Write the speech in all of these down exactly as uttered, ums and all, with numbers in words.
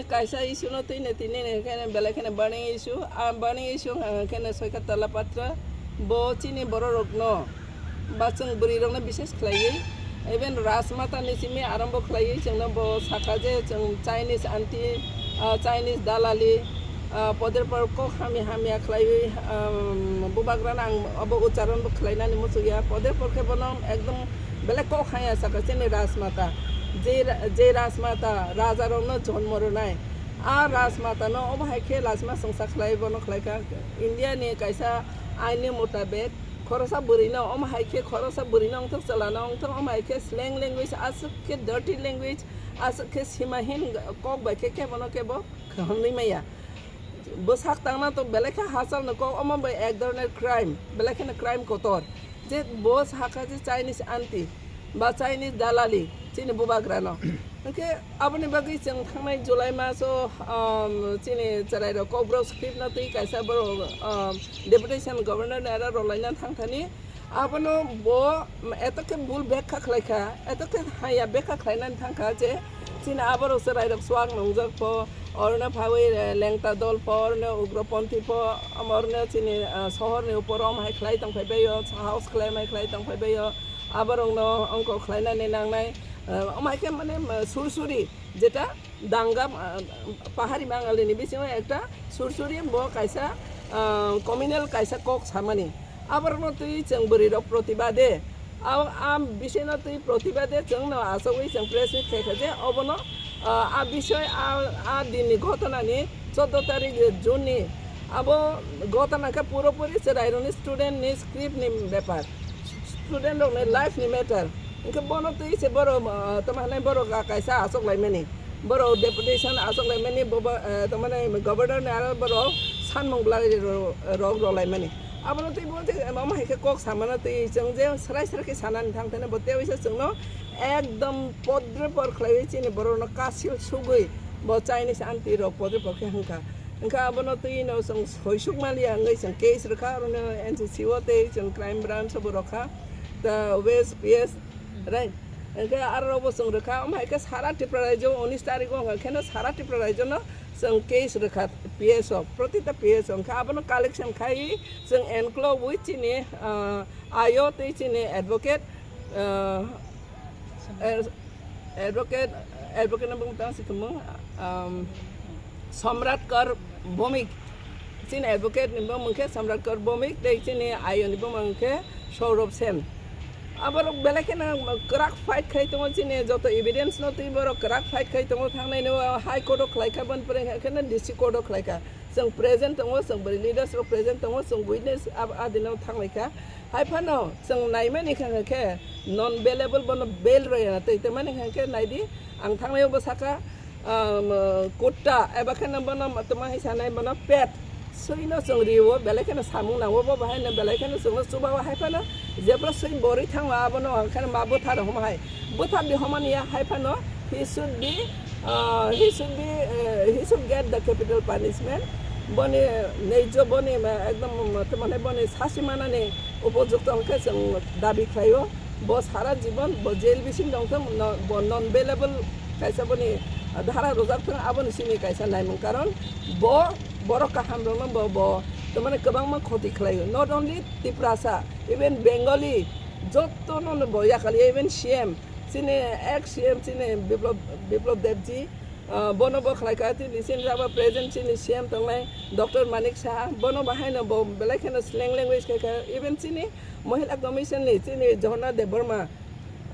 Kaisa issue no twi ne tini ne khe belai kheno burning issue. A burning issue wngkha khe no Soikha Tala Patra. Bo chini borok rok no ba chwng bwrwi rok no bises khlaiwi, even Rajmata ni simi arambo khlaiwi chwng no bo sakha je chwng Chinese anti, ah, Chinese dalali, ah, poder por kok hamya hamya khlaiwi, um, bubagra no ang abo ucharon bo khlainani muchukya. Poder por khe bono ekdom belai kok hamya sakha chini Rajmata. Je ra-, je Rajmata raja rok no jonmo rwnai. A Rajmata no omo hai khe lachima songsa khlai bono khlaikha. India ni kaisa ain ni mutabek khorosa bwrwi no omo hai khe khorosa bwrwi no wngthok chwla no wngthok omo hai khe slang language aswk khe dirty language aswk khe simahin kok bai khe kebo no kebo khwnwi maya. Bwsak tangna to belai khe hachal no kok omo bai ek dhoroner crime belai kheno crime kotor. Je bo sakha je Chinese anti ba Chinese dalali chini bubagra no. Hwnkhe aboni bagwi chwng thangnai July maso, um, chini chwrairok Kokborok script no twi kaisa borok, um, deputation governor ni aro rwlaina thangthani. Abono bo eto khe bul bekha khlaikha, eto khe haya bekha khlainani thangkha je chini aborok chwrairok swak nungjak pho, orno phawi, eh, lengta dol pho, orno ugroponthi pho, orno chini, eh, sohorni upor om hai khlai tongphai baio, sahos khlai mai khlai tongphai baio. Aborokno ongkho khlainani nangnai, eh, omo hai khe mane, eh, sursuri jeta danga, ah, pahari Bangali ni bisingo ekta sursuri bo kaisa, ah, communal kaisa kok samani. Aborokno twi chwng bwrwi rok protibade. A, a bisino twi protibade chwngno achogwi chwng press meet khaikha je obono, ah, a bisoi a, a dinni ghotona ni choudo tarik June ni abo ghotona khe puropuri chwrairokni student ni script ni bepar. Student rokni life ni matter. Hwnkhe bono twi se borok, ah, tamo hinwi borok kaisa achok laimani. Borok deputation achok laimani, bobo, ah, tamo hinwi governor ni aro borok sanmung belai ro-, rok rw laimani. Abono twi bo je omo hai khe kok samano twi chwng je srai srai khe sanani thang thani bo tei waisa chwngno ekdom podre por khlaiwi chini borokno kasil sugwi bo Chinese anti rok podre por khe hwnkha. Hwnkha abono twi no chwng soisuk maliya wngwi chwng case rwkha, aro no N C C o tei chwng crime branch o bo rwkha. The West P S, right? Hwnkhe aro bo chwng rwkha, omo hai khe sara Tripura rajyo unis tarik o hwnkha kheno sara Tripura rajyo no chwng case rwkha P S o, protita P S o. Hwnkhe abono collection khai chwng enclove wi chini, ah, I O tei chini advocate, ah, eh, Advocate, advocate ni bumung tang si tongmung, um, Samrat Kar Bhowmik. Chini advocate ni bumung khe Samrat Kar Bhowmik, tei chini I O ni bumung khe Saurabh Sen. Aborok belai kheno kwrak fight khai tongo, chini joto evidence no twi borok kwrak fight khai tongo, thangnai no High Court o khlai kha, boni pore khe no D C Court o khlai kha. Chwng present tongo, chwng bwrwi leaders rok present tongo, chwng witness ab-, adino thanglaikha. Hai phano chwng naimani kha khe non bailable bono bail rwya twi tongmani kha khe naidi ang thangnaio bo saka, um, kutta eba kheno bono tongma hai sanai bono pet swino chwng rio belai kheno samung nango bo bahai no belai kheno chwngno chubao hai phano jebra swi borwi thango abono ang kheno ma bwtha rw homa hai bwtha di homani ya hai phano he should be, uh, he should be, uh, he should get the capital punishment. Boni neijo boni ma ekdom tamo boni sasi manani upojukto hwnkhe chwng dabi khlaio. Bo sara jibon bo jail bising tongthung, no, bo non bailable kaisa boni dhara rwjak thung, aboni simi kaisa naimung karon bo borok kaham rokno bo, bo tamo kwbangma khoti khlaio. Not only Tiprasa, even Bengali, jotono no bo yakal, even C M, chini ex C M chini Biplab, Biplab Debji, ah, bono bo khlai kha, tini chini abo present chini C M tongnai Doctor Manik Saha, bono bahai no bo belai kheno slang language khai kha, even chini Mohila Commission ni chini Jhorna Debbarma,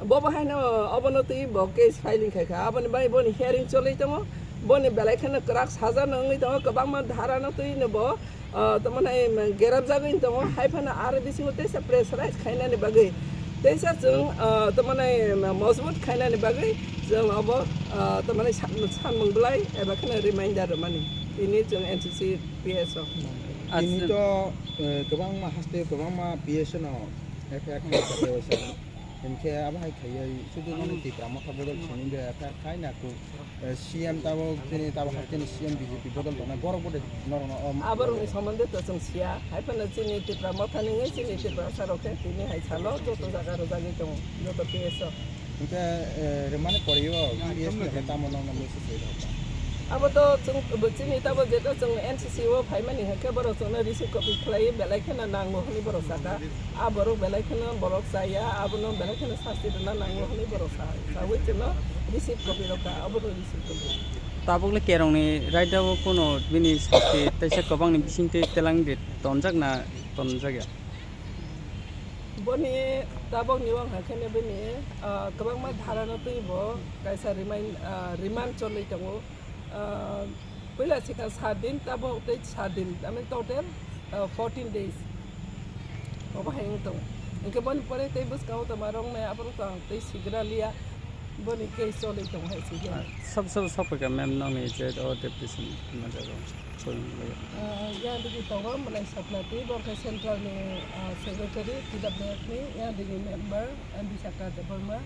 bo bahai no obono twi bo case filing khai kha, aboni bai boni hearing choli tongo, boni belai kheno kwrak saja no wngwi tongo, kwbangma dhara no twi no bo ah, tamo nai, mm, gerapjagwi tongo, hai phano aro bisingo teisa pressurize khainani bagwi, teisa chwng, ah, tamo nai, mm, mojbut khainani bagwi chwng obo, ah, tamo nai san-, sanmung belai eba kheno reminder rwmani tini chwng N C C P S o. Tini to, eh, kwbangma haste kwbangma P S o no F I R khaijak. Hinkhe abo hai khaiwi sudu nono Tipra Motha bodol simi de kha-, khai na ku, eh, C M tabok chini tabok hai chini C M B J P bodol tongnai borok bo de norok no, um, aborokni somonde to chwng siya, hai phano chini Tipra Motha ni wngwi chini Tiprasa rok khe tini hai salo joto jaga rwjagwi tongo, joto P S o. Hinkhe, eh, rwmani poriwo P S ni hwnkhe tamo nokno message rwkha? Abo to chwng, chini tabo jeto chwng N C C o phaimani hwnkhe borok chwngno receive copy khlaiwi belai kheno nango hwnwi borok saka. A borok belai kheno borok chaya, abono belai kheno sasti rwna nango hwnwi borok sa-, sawi chwngno receive copy rwkha, abono receive copy. Tabukle kerongni raida o kuno bini sasti teisa kwbangni bisingtwi telang de tonjak na tonjakya? Boni tabokni wngkha kheno bini, ah, kwbangma dharano twibo kaisa remind, ah, remand cholwi tongo. Ah, puila sikha sat din, tabok tei sat din, I mean total, ah, fourteen days. Obo hai wng tongo. Hwnkhe boni pore tei bwskango tongma rok nai aborok to ang tei sigra liya. Boni case cholwi tongo hai se. Ah, sob, sob, sob phaikha ma'am nokni je o deputation manager rok. Ah, yang digi tongo, Mwlai Sapnati, bo khe central ni, ah, secretary, T W F ni, yang digi member, M B Sakar Debbarma,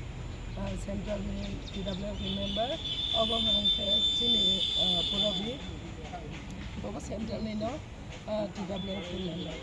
ah, central ni T W F ni member, obo hwnkhe chini, ah, Purabi, bo central ni no, ah, T W F ni member.